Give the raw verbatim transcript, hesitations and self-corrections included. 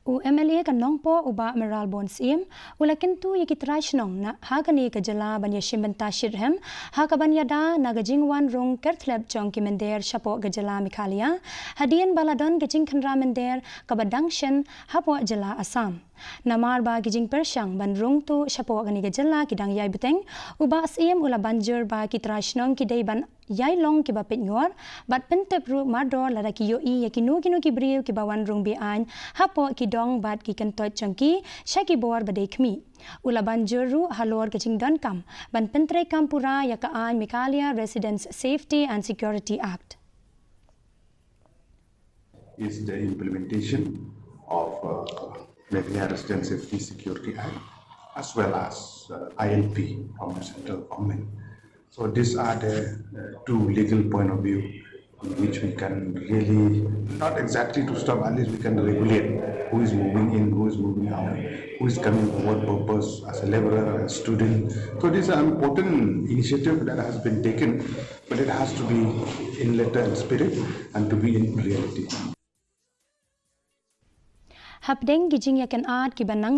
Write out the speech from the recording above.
U MLA ka Nongpoh u Bah Mayralborn Syiem u la kyntu ïa ki trai shnong na ha kane ka jylla ban ïashim bynta shitrhem ha kaban ïada na ka jingwan rung kyrthlep jong ki mynder shapoh ka jylla Meghalaya hadien ba la don ka jingkhynra mynder kaba dang shen hapoh jylla Assam. Namar ba ki jingpyrshang ban rung tuh shapoh kane ka jylla ki dang ïai bteng, u Bah Syiem u la ban jur ba ki trai shnong ki dei ban ïai long kiba peit ngor bad pyntip ruh mardor lada ki ïohi ïa kino kino ki briew kiba wan rung be-aiñ hapoh ki dong bad ki kyntoit jong ki sha ki bor ba dei khmih. U la ban jur ruh halor ka jingdonkam ban pyntreikam pura ïa ka aiñ Meghalaya Residents Safety and Security Act. Is the implementation of uh, Meghalaya Resident Safety Security Act as well as uh, ILP from the central government. So these are the uh, two legal point of view in which we can really, not exactly to stop, at least we can regulate who is moving in, who is moving out, who is coming for what purpose, as a laborer, as a student. So this is an important initiative that has been taken, but it has to be in letter and spirit and to be in reality. Hapdeng ki jingïakynad kiba nang